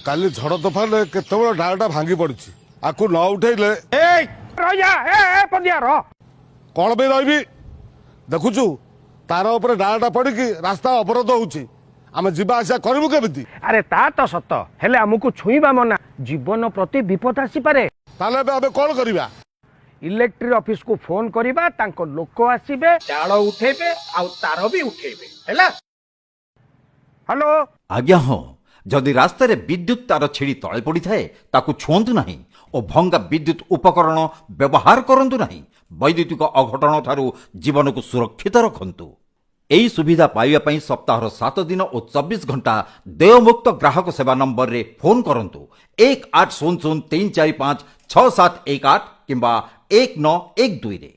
କାଲି ଝଡ଼ ତୋଫାନରେ କେତେବେଳେ ଡାଳଟା ଭାଙ୍ଗି ପଡିଛି, ଆକୁ ନ ଉଠେଇଲେ। ଏଇ, ରହିଯା। ଏ ଏ ପଦିଆ, ରହ। କଣ ପାଇଁ ରହିବି? ଦେଖୁଛୁ, ତାର ଉପରେ ଡାଳଟା ପଡିକି ରାସ୍ତା ଅବରୋଧ ହଉଛି। ଆମେ ଯିବା ଆସିବା କରିବୁ କେମିତି? ଆରେ, ତା ତ ସତ, ହେଲେ ଆମକୁ ଛୁଇଁବା ମନା। ଜୀବନ ପ୍ରତି ବିପଦ ଆସିପାରେ। ତାହେଲେ ଏବେ ଆମେ କଣ କରିବା? ଇଲେକ୍ଟ୍ରିକ ଅଫିସକୁ ଫୋନ କରିବା। ତାଙ୍କ ଲୋକ ଆସିବେ, ଡାଳ ଉଠେଇବେ ଆଉ ତାର ବି ଉଠେଇବେ। ହେଲା? ହ୍ୟାଲୋ। ଆଜ୍ଞା ହଁ, ଯଦି ରାସ୍ତାରେ ବିଦ୍ୟୁତ ତାର ଛିଡ଼ି ତଳେ ପଡ଼ିଥାଏ, ତାକୁ ଛୁଅନ୍ତୁ ନାହିଁ ଓ ଭଙ୍ଗା ବିଦ୍ୟୁତ ଉପକରଣ ବ୍ୟବହାର କରନ୍ତୁ ନାହିଁ। ବୈଦ୍ୟୁତିକ ଅଘଟଣ ଠାରୁ ଜୀବନକୁ ସୁରକ୍ଷିତ ରଖନ୍ତୁ। ଏହି ସୁବିଧା ପାଇବା ପାଇଁ ସପ୍ତାହର 7 ଦିନ ଓ 24 ଘଣ୍ଟା ଦେୟମୁକ୍ତ ଗ୍ରାହକ ସେବା ନମ୍ବରରେ ଫୋନ୍ କରନ୍ତୁ, 1800 345 6718 କିମ୍ବା 1912ରେ।